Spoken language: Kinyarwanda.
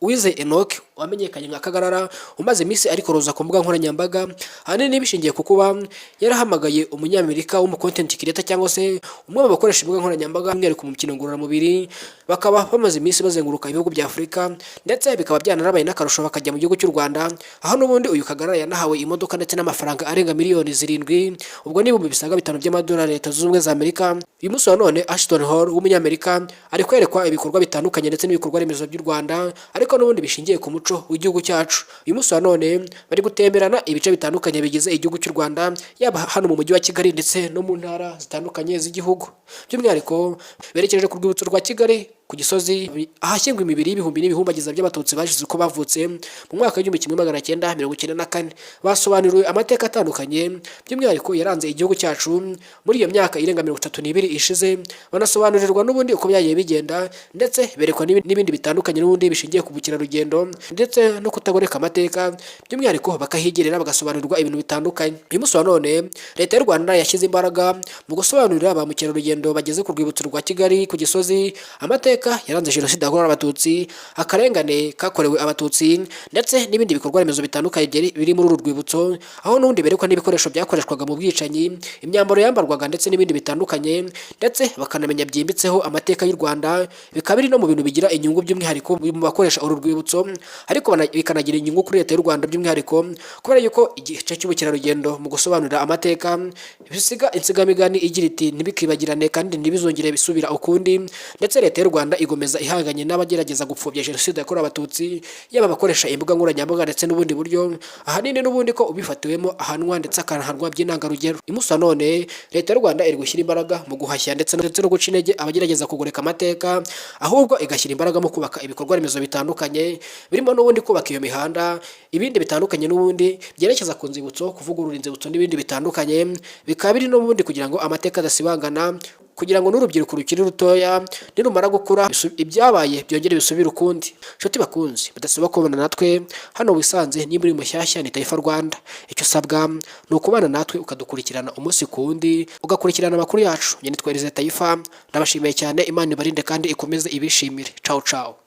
Uwizeye Enoch wamenyekanye nka Kagarara, umaze iminsi ariko roza ku mbuga nkoranyambaga, ahanini bishingiye ku kuba yarahamagaye Umunyamerika w'umu content creator cyangwa se umwe mu bakoresha imbuga nkoranyambaga by'umwihariko mu mikino ngororamubiri, bakaba bamaze iminsi bazenguruka ibihugu bya Afurika, ndetse bikaba byanarabaye n'akarusho bakajya mu gihugu cy'u Rwanda, aho n'ubundi uyu Kagarara yanahawe imodoka ndetse n'amafaranga arenga miliyoni 7, ubwo ni 500,000 by'amadolari Leta Zunze Ubumwe za Amerika. Uyu munsi wa none Ashton Hall w'Umunyamerika ari kwerekwa ibikorwa bitandukanye ndetse n'ibikorwa remezo by'u Rwanda, ariko n'ubundi bishingiye ku muco w'igihugu cyacu. Uyu munsi wa none bari gutemberana ibice bitandukanye bigize igihugu cy'u Rwanda, yaba hano mu mujyi wa Kigali ndetse no mu ntara zitandukanye z'igihugu. By'umwihariko berekeje ku rwibutso rwa Kigali ku Gisozi, ahashyingwa imibiri y'ibihumbi n'ibihumbagiza by'Abatutsi bazize uko bavutse mu mwaka w'1994. Basobanuriwe amateka atandukanye, by'umwihariko yaranze igihugu cyacu muri iyo myaka irenga 32 ishize, banasobanurirwa n'ubundi uko byagiye bigenda, ndetse berekwa n'ibindi bitandukanye n'ubundi bishingiye ku bukerarugendo ndetse no kutagoreka amateka, by'umwihariko bakahigerera bagasobanurirwa ibintu bitandukanye. Uyu munsi wa none Leta y'u Rwanda yashyize imbaraga mu gusobanurira ba mukerarugendo bageze ku rwibutso rwa Kigali ku Gisozi amateka yaranze Jenoside yakorewe Abatutsi, akarengane kakorewe Abatutsi, ndetse n'ibindi bikorwa remezo bitandukanye biri muri uru rwibutso, aho n'ubundi berekwa n'ibikoresho byakoreshwaga mu bwicanyi, imyambaro yambarwaga, ndetse n'ibindi bitandukanye, ndetse bakanamenya byimbitseho amateka y'u Rwanda. Bikaba biri no mu bintu bigira inyungu by'umwihariko mu bakoresha uru rwibutso, ariko bikanagira inyungu kuri Leta y'u Rwanda by'umwihariko, kubera yuko igice cy'ubukerarugendo mu gusobanurira amateka bisiga insigamigani igira iti: "Ntibikibagirane kandi ntibizongere bisubira ukundi." Ndetse Leta y'u Rwanda igomeza ihanganye n'abagerageza gupfobya Jenoside yakorewe Abatutsi, yaba abakoresha imbuga nkoranyambaga ndetse n'ubundi buryo, ahanini n'ubundi ko ubifatiwemo ahanwa ndetse akanahanwa by'intangarugero. Umunsi wa none Leta y'u Rwanda iri gushyira imbaraga mu guhashya ndetse no guca intege abagerageza kugoreka amateka, ahubwo igashyira imbaraga mu kubaka ibikorwa remezo bitandukanye, birimo n'ubundi kubaka iyo mihanda, ibindi bitandukanye n'ubundi byerekeza ku nzibutso, kuvugurura inzibutso n'ibindi bitandukanye, bikaba biri n'ubundi kugira ngo amateka adasibangana, kugira ngo n'urubyiruko rukiri rutoya nirumara gukura ibyabaye byongere bisubire ukundi. Nshuti bakunzi badasiba kubana natwe hano, wisanze nimba uri mushyashya, ni Taifa Rwanda. Icyo usabwa ni ukubana natwe, ukadukurikirana umunsi ku wundi, ugakurikirana amakuru yacu. Njye nitwa Elize Taifa, ndabashimiye cyane. Imana ibarinde kandi ikomeze ibishimire. Ciao ciao.